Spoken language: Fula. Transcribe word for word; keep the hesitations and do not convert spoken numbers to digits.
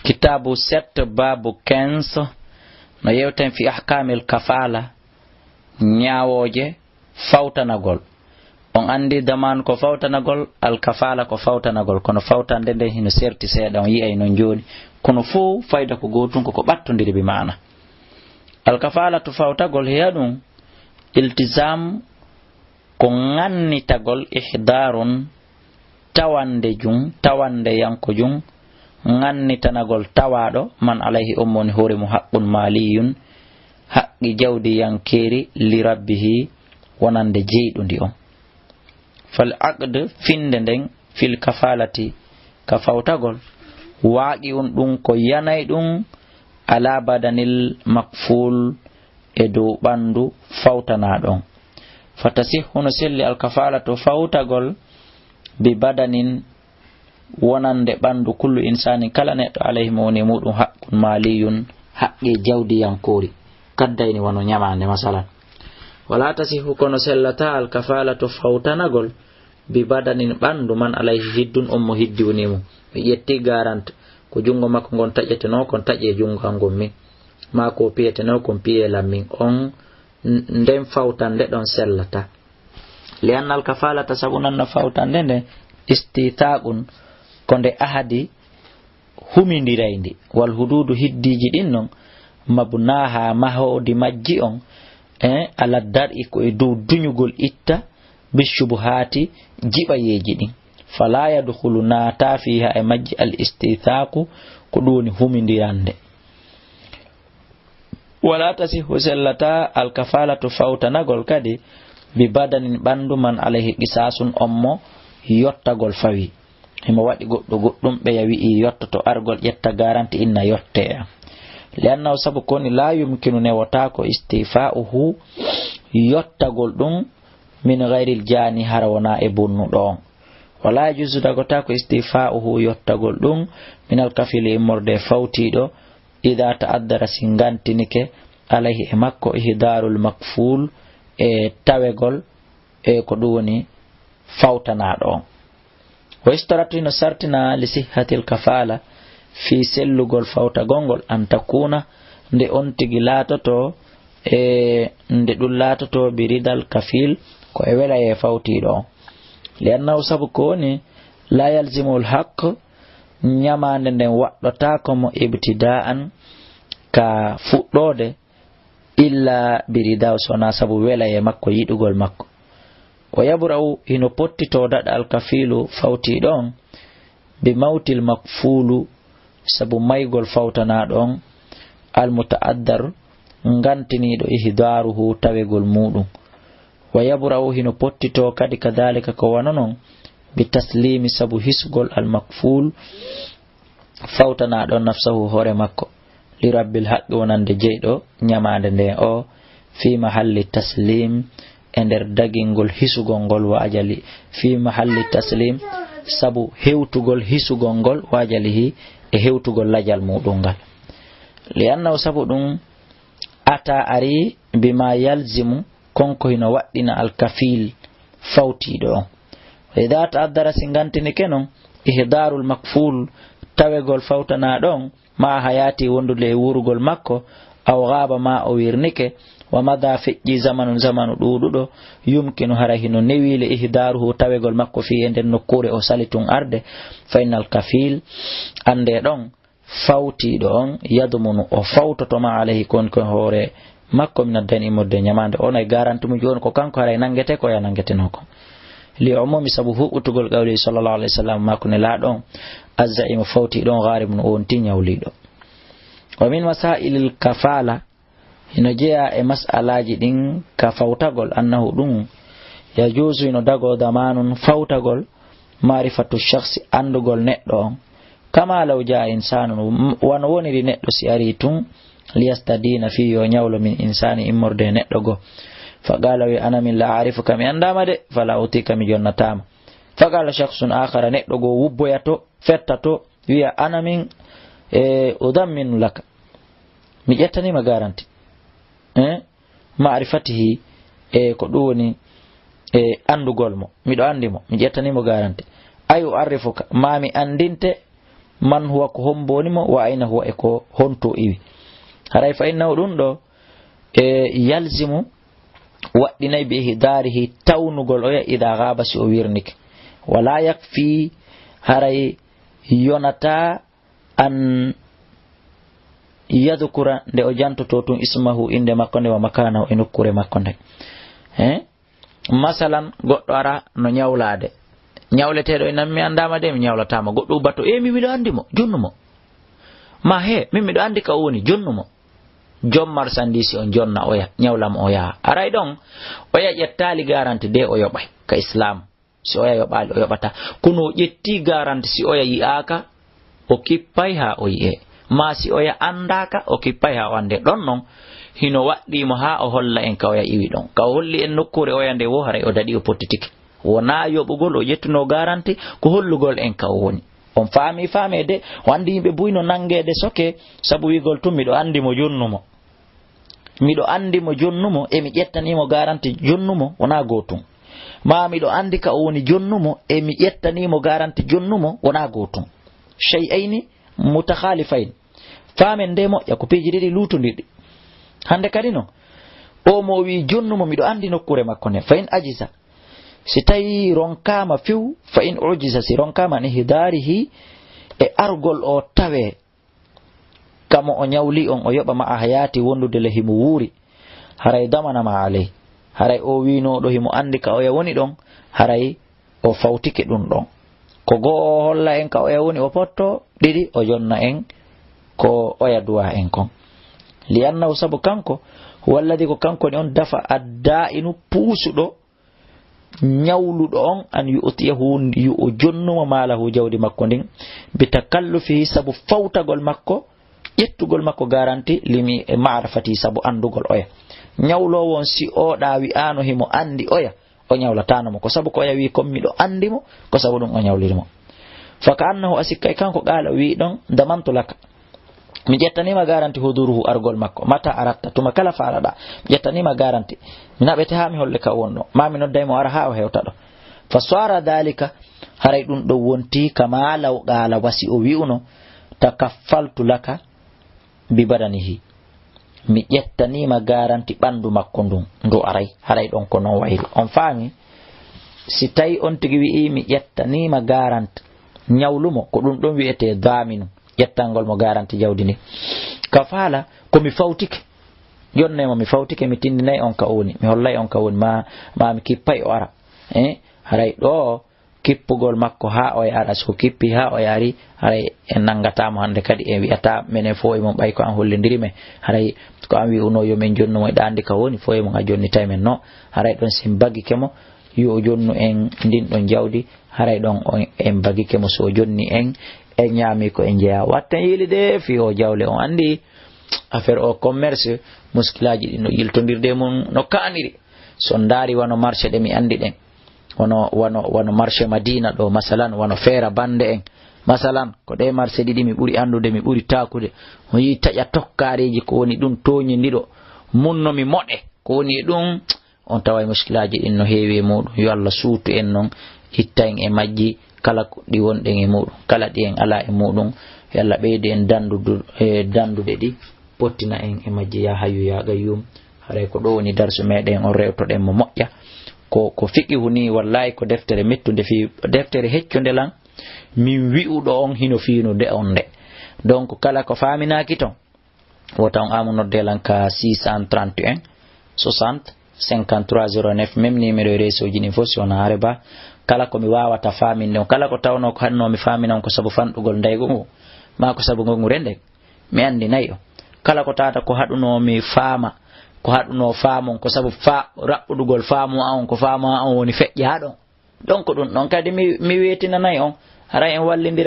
Kitaabu sept, baabu quinze, no yewten fi ahkaamil kafaala, ñaawooje fawtanagol. On anndi damaan ko fawtanagol, al kafaala ko fawtanagol, kono fawtande nde hino serti seeɗa, on yi'ay non jooni. Kono fow fayda ko gootun, ko ko ɓattondiri bi maana. Al kafaalatu fawtagol hiya ɗum, iltizaam ko ŋannitagol ihdaarun tawande jum, tawandeyanko jum, ŋannitanagol tawaaɗo, man alayhi on moni hoore mum haqqun maaliyun, haqqi jawdiyankeeri, li rabbihi, wonande jeyɗo ndi on. Fal aqd, finde nden, fil kafaalati, ka fawtagol, waaqi'un ɗum ko yanay ɗum, ala badanil makfuul, e dow ɓanndu fawtanaaɗo on. Fa tasihhu no selli al kafaalatu fawtagol bi badanin wonande ɓanndu kullu insaanin kala neɗɗo alayhi mo woni e muɗum haqqun maaliyun haqqe jawdiyankoori kaddayni wano ñamaande masalan. Wala tasihhu kono sellataa al kafaalatu fawtanagol bi badanin ɓanndu man alayhi hiddun on mo hiddi woni mum. Mi ƴetti garant ko junngo makko ngon taƴetenoo kon taƴe junngo an ngon min. Maa ko piyetenoo kon piye lan min. On n-, nden fawtande ɗon sellata. Li annal kafaalata sabu nan no fawtande nde istitaaqun ko nde ahadi humindirayndi. Wal huduudu hiddiiji ɗin non mabnaaha mahoodi majji on e ala dar'i ko e dow duñugol itta bi shubuhaati jiɓayeeji ɗin. Falaa yadkhulu naata fiiha e majji al istithaaqu ko ɗum woni humindirande. Wala tasihhu sellata al kafaalatu fawtanagol kadi bi badanin ɓanndu man alayhi qisaasun on mo yottagol fawi. Himo waɗi goɗɗo goɗɗum ɓeya wi'i yottoto argol ƴetta garanti inna yotte. Li annahu sabu ko woni laa yumkinu newotaako istifa'uhu yottagol ɗum min ghayril jaani hara wonaa e bonnuɗo on. Wala yajuuzu dagotaako istifa'uhu yottagol ɗum min al kafili immorde fawtiiɗo idaa ta'addara si ngantinike alayhi e makko ihdaarul makfuul e tawegol e ko ɗum woni fawtanaaɗo on. Wa yustaratu hino sartina li sihhatil kafaala fii sellugol fawtagol ngol an takuuna nde on tigi laatoto e nde ɗum laatoto bi ridal kafiil ko e welayee fawtiiɗo on. Li annahu sabu ko woni laa yalzimul haqq ñamaande nden waɗɗotaako mo ibtidaa'an ka fuɗɗoode illa bi ridaahu so wonaa sabu welayee makko yiɗugol makko. Wa yabra'u hino pottitoo daɗa al kafiilu fawtiiɗo on bi mawtil makfuulu sabu maygol fawtanaaɗo on al muta'addar ngantiniiɗo ihdaaruhu tawegol muuɗum. Wa yabra'u hino pottitoo kadi kadaalika ko wano non bi tasliimi sabu hisugol al makfuul fawtanaaɗo nafsahu hoore makko li rabbil haqqi wonande jeyɗo ñamaande nden o fii mahalli taslim e nder dagingol hisugol ngol wa ajali fii mahalli taslim sabu hewtugol hisugol ngol wa ajalihi e hewtugol lajal muɗum ngal. Li annahu sabu ɗum ata ari bima yalzimu kon ko hino waɗɗina alkafil fawtiiɗo on. Wa ida ta'addara si ngantinike non ihdarul makful tawegol fawtanaaɗo on ma hayati wondude e wuurugol makko aw gaaba ma o wirnike wa mada feƴƴi zamanun zamanu ɗuuɗuɗo yumkinu hara hino newiile ihdaruhu tawegol makko fii e nden nokkuure o sali tun arde fa innal kafil annde ɗon fawtiiɗo on yadmunu o fawtoto ma alayhi kon ko hoore makko min addani immorde ñamaande on ay garanti mu jooni ko kanko haray nangete ko ya nangeteno ko li umumi sabu huɓɓutugol qawli sallallahu alayhi wasallam makko ne laaɗo on azza imo fawtiiɗo on garimun o wonti ñawliiɗo. Wa min masailil kafala hino jeya e mas'alaaji ɗin ka fawtagol annahu ɗum yajuusu hino dago damanun fawtagol ma'rifatu shakhsi anndugol neɗɗo on kama law jaa insanun wano woniri neɗɗo si ari tun liyastadina fii yo ñawlo min insani immorde e neɗɗo goo. Fa qala wi ana min la arifuka mi anndaama de fala utika mi jonnataama. Fa qala shakhsun akhara neɗɗo goo wubboyato fettato wiya ana min e udamminu laka mi ƴettanima garanti e ma'rifatihi e ko ɗum woni e anndugol mo miɗo anndi mo mi ƴettanimo garanti. Ay u'arrifuka ma mi anndinte man huwa, ko hombo woni mo, wa ayna huwa, e ko honto iwi. Haray fa innahu, ɗum ɗo, e yalzimu, waɗɗinay bi ihdaarihi, tawnugol oya, ida gaaba, si o wirnike. Wala yakfi, haray yonata, an yadhkura, nde o jantoto tun, ismahu, innde makko nde, wa makanahu, e nokkuure makko nde. He? Masalan, goɗɗo ara no ñawlaade. Ñawleteeɗo e nan, "Mi anndaama de, mi ñawlataama." Goɗɗo ubbato, "E, mi, miɗo anndi mo, jonnu mo." Ma, "He, min miɗo anndi ka o woni, jonnu mo." Jom marsandiisi on jonna oya, ñawla mo o yaha. Aray ɗon, oya ƴettaali garanti de o yoɓay ka Islam. Si oya yoɓaali, o yoɓata. Kono o ƴetti garanti, si oya yi'aaka, o kippay haa o yi'e. Ma si oya anndaaka, o kippay haa o annde. Ɗon non, hino waɗɗii mo haa o holla en ka oya iwi ɗon. Ka o holli en nokkuure oya nde wo, haray o daɗi, o pottitike. Wonaa yoɓugol, o ƴettuno garanti, ko hollugol en ka o woni. On faami faamee de, o anndi yimɓe buy no nanngeede soke, sabu wi'gol tun, "Miɗo anndi mo, jonnu mo." Miɗo anndi mo, jonnu mo, e mi ƴettanii mo garanti, jonnu mo, wonaa gootun. Ma miɗo anndi ka o woni, jonnu mo, e mi ƴettanii mo garanti, jonnu mo, wonaa gootun. Shay'ayni mutakhalifayn. Faamen nde moƴƴa, ko piiji ɗiɗi luutondirɗi. Hannde kadi non, o mo o wi'i, jonnu mo, miɗo anndi nokkuure makko nden. Fa in ajiza, si tawi ronkaama few, fa in ujiza, si ronkaama an ihdaarihi, e argol o tawee, kamo o ñawli on, o yoɓa ma a hayaati, wondude le himo wuuri. Haray damana ma alay. Haray o wiinooɗo himo anndi ka oya woni ɗon, haray o fawtike ɗum ɗon. Ko go'o o holla en ka oya woni, o potto, ɗiɗi o jonna en ko oya duwa en kon. Li annahu, sabu kanko, huwa alladi, ko kanko woni on, dafa adda inu puusuɗo ñawluɗo on, an yu'tiyahu, yo o jonnumo maalahu, jawdi makko ndin, bi takallufihi, sabu fawtagol makko, ƴettugol makko garanti, limi e ma'rifati, sabu anndugol oya. Ñawloowo on, si o ɗa wi'aano himo anndi oya, o ñawlataano mo. Ko sabu ko oya wi'i kon miɗo anndi mo, ko sabu ɗum o ñawliri mo. Fa ka annahu, a sikkay kanko, qaala, o wi'i ɗon, damantu laka. Mi ƴettaniima garanti huduruhu, argol makko. Mata aratta, tuma kala faalaɗa. Mi ƴettaniima garanti. Mi naɓete haa mi holle ka o wonno. Ma mi nodday mo ara haa o hewta ɗo. Fa swara dhalika, haray ɗum ɗo wonti kama law qala, wasi o wi'uno, takaffaltu laka bi badanihi. Mi ƴettaniima garanti ɓandu makko ndun, ndu aray. Haray ɗon ko non wayri. On faami? Si tawi on tigi wi'i, mi ƴettaniima garanti ñawlu mo, ko ɗum ɗon wi'etee daminu. Ƴettangol mo garanti jawdi ndi. Kafaala, ko mi fawtike. Jonne mo mi fawtike, mi tindinay on ka o woni. Mi hollay on ka o woni. Ma, ma mi kippay o ara. Eh? Haray ɗo kippugol makko haa o ara. So kippi haa o ari, haray en nangata mo hannde kadi. En wi'ata menen fof e mum ɓay ko an hollindiri men. Haray ko an wi'uno yo men jonnu mo e ɗa anndi ka woni, fof e mum a jonnitay men no. Haray ɗon si en bagike mo, yo o jonnu en ndin ɗon jawdi. Haray ɗon on, en bagike mo, so o jonni en, en ñaami ko en jeyaa. Watten yiili de fii o jawle, on anndi affaire o commerce, muskilaaji ɗin no yiltondirde e mum no kaaniri. So on ndaari wano marché ɗe mi anndi ɗen, wano, wano, wano marché Madina ɗo, masalan, wano Feera Bande en, masalan, ko ɗe marché ɗiɗi mi ɓuri anndude, mi ɓuri taakude. On yi'i taƴa tokkaareeji, ko woni ɗum tooñindiɗo, mun no mi moɗe, ko woni e ɗum, on taway muskilaaji ɗin no heewi e muɗum. Yo Allah suutu en non, itta en e majji, kala ko ɗi wonɗen e muɗum, kala ɗi en alaa e muɗum, yo Allah ɓeydu en dandudu-, e dandude ɗi, pottina en e majji, ya Hayyu ya Qayyum. Haray ko ɗo woni darsu meɗen on, rewtoɗen mo moƴƴa. Ko, ko fiqihu ni, wallahi ko deftere mettunde fii, deftere heccunde lan, min wi'uɗo on hino fiinude on nde. Donc, kala ko faaminaaki ton, wota on amu nodde lan ka six cent trente et un, soixante, cinquante-trois zéro neuf, même numéro e réseau ji ɗin fof, si wona are ba, kala ko mi waawata faaminde on, kala ko tawnoo ko haɗunoo mi faamina on ko sabu fanɗugol ndaygu ngu, maa ko sabu ngongu renden, mi anndinay on. Kala ko tawata ko haɗunoo mi faama, ko haɗunoo faamon, ko sabu fa-, raɓɓuɗugol faamu an on, ko faamu an on woni feƴƴaa ɗon. Donc ɗum ɗon kadi mi, mi weetinanay on, haray en wallindira.